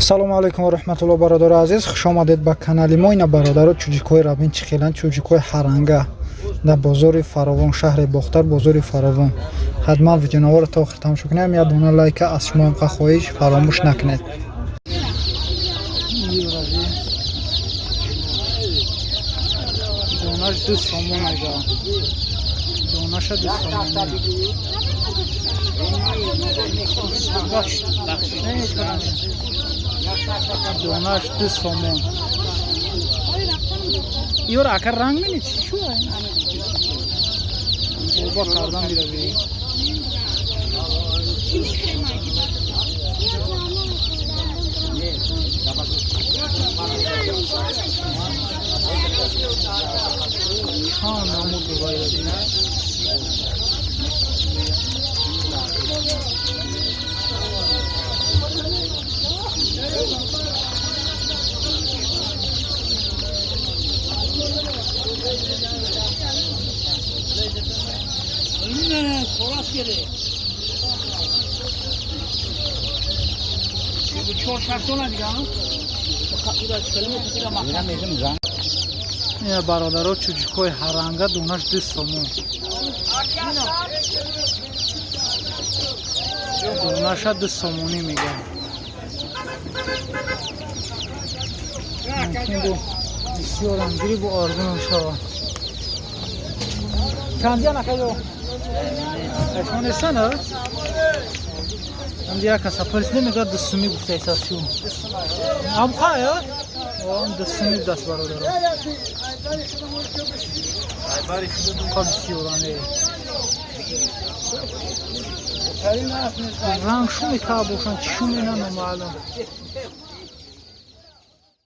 Салому алайкум ва раҳматуллоҳ, бародари азиз, хуш омадед ба канали мо. Ина, бародаро, чуҷикҳои рабин чӣ хеланд, чуҷикҳои ҳаранга дар бозори Фаровон, шаҳри Бохтар, бозори Фаровон. Ҳатман видеонаворо то охир тамошо кунем. Як дона лайка аз шумо ҳамқа хоҳиш, фаромӯш накунед. Донаш 2 сомон ага, донаша 2 сомон. Донаш 2 сомон. Ёра, ака, ранг мени чӣ шу боба кардан бирави. Чанд намуд бобаираби. Ина, бародаро, чуҷикҳои ҳаранга, донаш 2 сомон, донаша 2 сомонӣ мегӯям. Мумкин бу бисёрам гири, бу арзонам шава. Чандиян, акаё? Шумо нестан? Ам як каса пурс намегӯяд, 2 сумӣ гуфтаисад шу амқая он 2 сумӣ даст, бародаро, қа бисёране. Ранг шу мекаа бошанд, чӣ шу мена, номаълум.